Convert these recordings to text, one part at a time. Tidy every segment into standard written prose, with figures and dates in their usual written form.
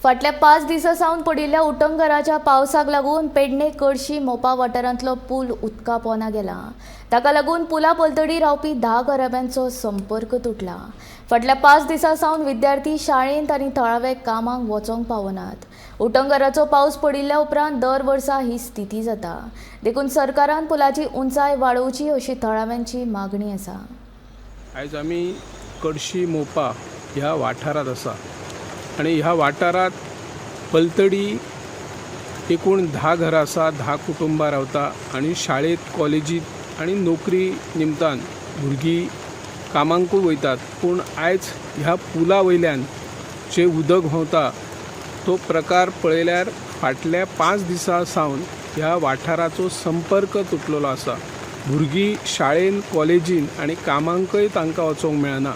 फाटल्या 5 दिसां सावन पडिल्ल्या उटंगराच्या पावसाक लागून पेडणे कडशी मोपा वाठारांतलो पूल उदका पोना गेला. ताका लागून पुला पलतडी रावपी 10 घराब्यांचो संपर्क तुटला. फाटल्या 5 दिसां सावन विद्यार्थी शाळेंत आनी थळावे कामाक वचोंक पावनात. उटंगराचो पावस पडिल्ल्या उपरांत दर वर्सा ही स्थिती जाता. देखून सरकारान पुलाची उंचाय वाडोवची अशी थळाव्यांची मागणी आसा. आयज आमी कडशी मोपा ह्या वाठारांत आसा आनी ह्या वाठारांत पलतडी एकूण 10 घरां आसा, 10 कुटुंबां रावता आनी शाळेंत, कॉलेजींत आनी नोकरी निमतान भुरगीं कामांकूय वयतात. पूण आयज ह्या पुला वयल्यान जें उदक व्हांवता तो प्रकार पळयल्यार फाटल्या 5 दिसां सावन ह्या वाठाराचो संपर्क तुटलेलो आसा. भुरगीं शाळेन, कॉलेजीन आनी कामांकय तांकां वचोंक मेळना.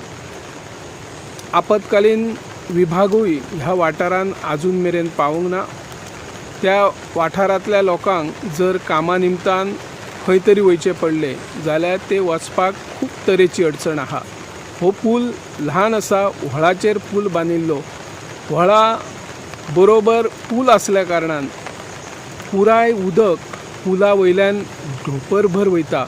आपत्कालीन विभागूय ह्या वाठारांत आजून मेरेन पावूंक ना. त्या वाठारांतल्या लोकांक जर कामा निमतान खंय तरी वयचें पडलें जाल्यार ते वचपाक खूब तरेची अडचण आसा. हो पूल ल्हान आसा, व्हळाचेर पूल बांदिल्लो. व्हळा बरोबर पूल आसल्या कारणान पुराय उदक पुला वयल्यान ढोपरभर वयता.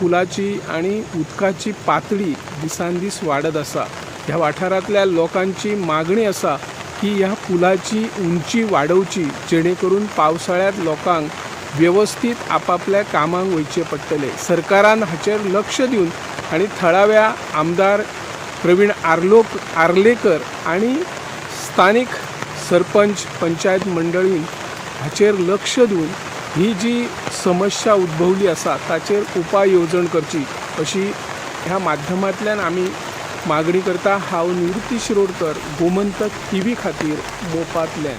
पुलाची आनी उदकाची पातळी दिसान दीस वाडत आसा. ह्या वाठारांतल्या लोकांची मागणी आसा की ह्या पुलाची उंची वाडोवची, जेणे करून पावसाळ्यांत लोकांक वेवस्थीत आपापल्या कामांक वयचें पडटलें. सरकारान हाचेर लक्ष दिवन आनी थळाव्या आमदार प्रवीण आर्लेकर आनी स्थानीक सरपंच, पंचायत मंडळीन हाचेर लक्ष दिवन ही जी समस्या उद्भवली आसा ताचेर उपाय येवजण करची अशी ह्या माध्यमांतल्यान आमी मागणी करता. हांव निवृत्ती शिरोडकर, गोमंतक टीव्ही खातीर मोपांतल्यान.